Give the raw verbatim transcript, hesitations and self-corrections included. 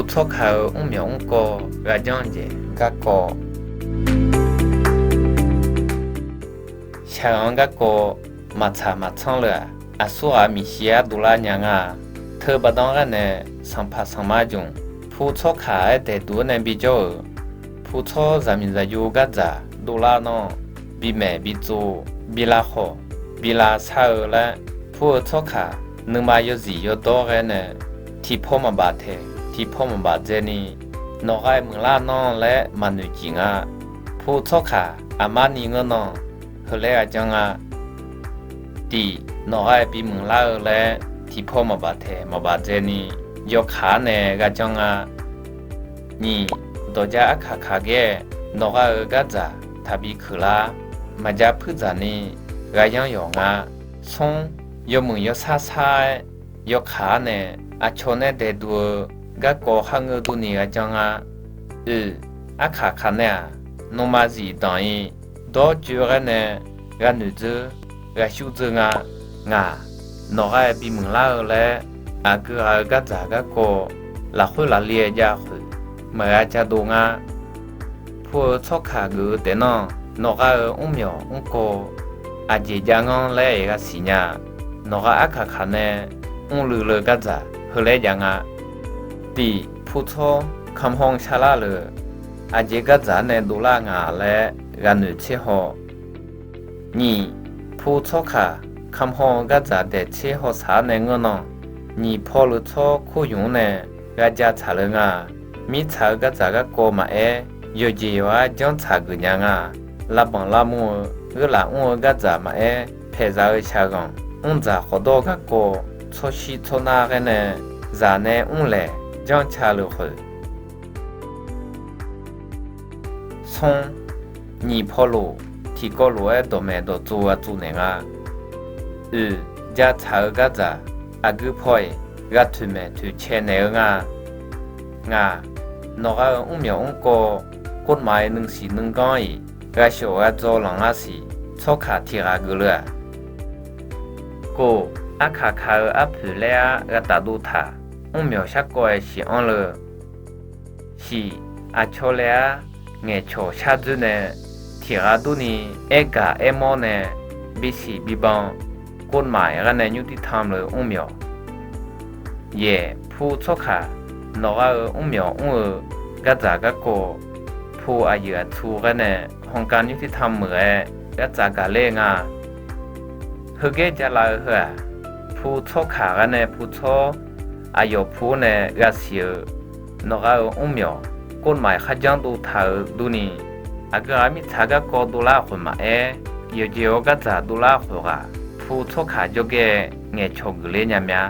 Tsawrkaq-euq mrmyawf mrkawv ghaqjanr jeq garkawv. Shaqghanq-anr garkawv maqtsaq maqtsanr-eu-aq, aqsurghaq miqshi-aer dovlar nya nga. Teubaqdanr ghaer nae sanqpaq sanqma jmq, pu tsawrkaq-aer daeqduq-aer nae bijawr-euq pu tsawr zaqmiqzaqyo gardzaq dovlar nawr, bimaeq bitsov, bi lavkhawf, bi lavshar-eu laer, pu-eu tsawrkaq nuima yawzif yawdawr ghaer nae, tiqpaw maqbaf taeq tiqpaw maqbaf dzaeni, nawqghaq muiqlar nanr laer maqnoeq cif nga. Pu tsawrkaq aqmar ni ngeur nan, heulaer ghaqjanr nga. Tiq, nawqghaq bimuiqlar-eu laer tiqpaw maqbaf taeq maqbaf dzaeni, yawkaq-ar nae ghaqjanr nga. Nyiq, dawqja arkaqkaq gaer nawqghaq-euq gardzaq taqbi keuq lar, maqja puirdzaq ni ghaqyanr yawq nga. Smr, yawmuiq yawsar sar-aer yawkaq-ar nae aqcawq nae daeqduq-eu garkawv kharngeur durni ghaqjanr nga. Oeq, arkaqkaq nae-aq, nuima zifdanq-ir dawrcoer ghaer nae ghaq noeq dzeur, ghaq shur dzeur nga. Ngaq, nawqghaq bimuiqlar-eu laer aqgeu ghaq-eu gardzaq garkawv lafkhoer lafle-aer jav khoeq, maqgha jadov nga. Pu-eu tsawrkaq geuf-eu taef nar, nawqghaq-euq mrmyawf mrkawv aqjeq jav nganr laer-iq ghaq siqnya. Nawqghaq arkaqkaq nae mrluiv leu gardzaq heulaer jav nga. Tiq, pu tsawr kamqhaw sharlar leu aqjeq gardzaq-ar nae dovlar nga laer ghaq noeq tser haw. Nyiq, pu tsawrkaq kamqhaw-eu gardzaq daeq tser hawsaq-ar nae ngeur nan, nyiq paw leu tsawr kur ymq-anr nae ghaq ja tsaq leu nga. Mirtsaq-eu gardzaq garkawv maqaer, yawqjeq yawq-ar janr tsaq geuf nya nga. Lavbanq lavmur-eu gheurlaf mr-eu gardzaq maqaer, paeqzaq-eu shaqghanq mrdzaq khawfdawr garkawv tsawrshir tsawrnar ghaer nae zaq nae mrlaeq janr ca leu khoeq. Smr, nyiq paw lof tiqkawv lof-aer dawqmaeq dawqtsov aqtsuv naeq nga. Oeq, ja tsaq-eu gardzaq aqgeu paw-iq ghaq toeqmaeq toeqcae naeq-eu nga. Ngaq, nawqghaq-euq mrmyawf mrkawv kov maf-iq nuisiq nuiganr-iq ghaq shawf ghaq dzaw lanq-ar siq tsawrkaq tiq ghaq geuf leu-aq. Kov, arkaqkaq-euq arpoeq laer-ar ghaq taf dov taq, mrmyawf sharkawv-aer siq anr leu. Shiq, aqcawq laer-ar ngaeqcawq shar dzoer nae tiq ghaq durni aergaq aermawr nae bisiq biban kov maf-iq ghaer nae nymrtir tam leu mrmyawf. Yaeq, pu tsawrkaq nawqghaq-euq mrmyawf mr-eu gardzaq garkawv pu aqyuif aqtsu ghaer nae hawqgar nymrtir tam muiq-aer gardzaq gaq ler nga. Heugar jalav-eu heu-aq, pu tsawrkaq ghaer nae pu tsawr aqyawf pu-anr nae ghaq siq-eu nawqghaq-euq mrmyawf kov maf-iq kharjanr dov taq-eu durni, aqgeu ghaq mirtsaq garkawv dovlar khoeq maqaer, yawqjeq-awr gardzaq dovlar khoeq ghaq pu tsawrkaq jawrgar ngaeqcawq geuf ler nya mya.